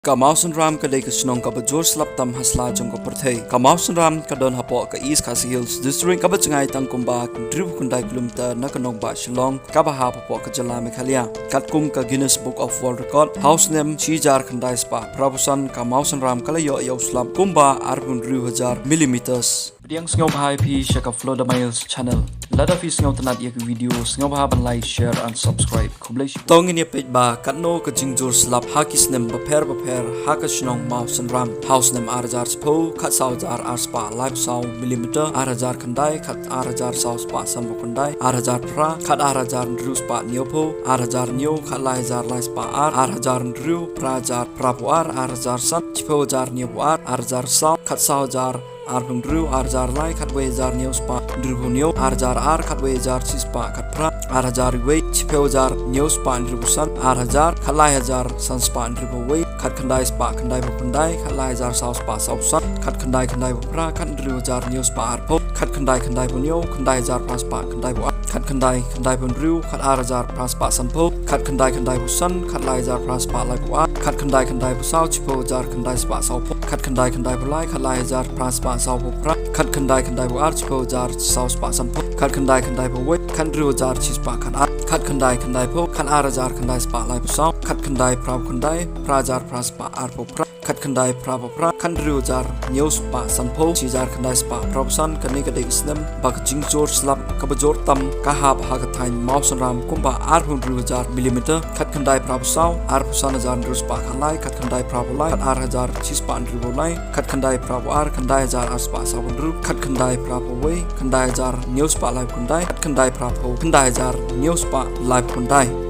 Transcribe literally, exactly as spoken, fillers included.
Ka Mawsynram ka dei ka shnong kaba jur slap tam ha sla jong ka pyrthei. Ka Mawsynram ka don hapoh ka East Khasi Hills District, kaba jngai tang kumba hynriewphew khyndai kilometer na ka nongbah Shillong, kaba hap hapoh ka jylla Meghalaya. Katkum ka Guinness Book of World Record, ha u snem shi hajar khyndai spah phra phew san, ka Mawsynram ka la ïoh ïa u slap kumba arphew hynriew hajar millimeters. Pdiang sngewbha ïa phi sha ka Florida Miles Channel. Lada phi sngewtynnat ïa ka video, sngewbha ban like, share and subscribe. Khublei shibun. To ngin ïa peit ba katno ka jingjur slap ha ki snem bapher bapher ha ka shnong Mawsynram. Ha u snem ar hajar shiphew, khatsaw hajar ar spah laiphew saw millimeter, ar hajar khyndai, khatar hajar saw spah sanphew khyndai, ar hajar phra, khatar hajar hynriew spah hynñiewphew, ar hajar hynñiew, khatlai hajar lai spah ar, ar hajar hynriew, phra hajar phraphew ar, ar hajar san, shiphew hajar hynñiewphew ar, ar hajar saw, khatsaw hajar arphew hynriew, ar hajar lai, khatwei hajar hynñiew spah hynriewphew hynñiew, ar hajar ar, khatwei hajar shi spah khatphra, ar hajar wei, shiphew hajar hynñiew spah hynriewphew san, ar hajar, khatlai hajar san spah hynriewphew wei, khatkhyndai spah khyndaiphew khyndai, khatlai hajar saw spah sawphew san, khatkhyndai khyndaiphew phra, khathynriew hajar hynñiew spah arphew, khatkhyndai khyndaiphew hynñiew, khyndai hajar phra spah khyndaiphew ar, khatkhyndai khyndaiphew hynriew, khatar hajar phra spah sanphew, khatkhyndai khyndaiphew san, khatlai hajar phra spah laiphew ar, khatkhyndai khyndaiphew saw, shiphew hajar khyndai spah sawphew, khatkhyndai khyndaiphew lai, khatlai hajar phra spah sawphew phra, khatkhyndai khyndaiphew ar, shiphew hajar saw spah sanphew, khatkhyndai khyndaiphew wei, khathynriew hajar shi spah khatar, khatkhyndai khyndaiphew, khatar hajar khyndai spah laiphew saw, khatkhyndai phraphew khyndai, phra hajar phra spah arphew phra, khatkhyndai phraphew phra, khathynriew hajar hynñiew spah sanphew, shi hajar khyndai spah phraphew san. Kane ka dei ka snem ba ka jingjur slap kaba jur tam ka hap ha ka thaiñ Mawsynram kumba arphew hynriew hajar millimeter, khatkhyndai phraphew saw, arphew san hajar hynriew spah khatlai, khatkhyndai phraphew lai, khatar hajar shi spah hynriewphew lai, khatkhyndai phraphew ar, khyndai hajar ar spah sawphew hynriew, khatkhyndai phraphew wei, khyndai hajar hynñiew spah laiphew khyndai, khatkhyndai phraphew, khyndai hajar hynñiew spah laiphew khyndai.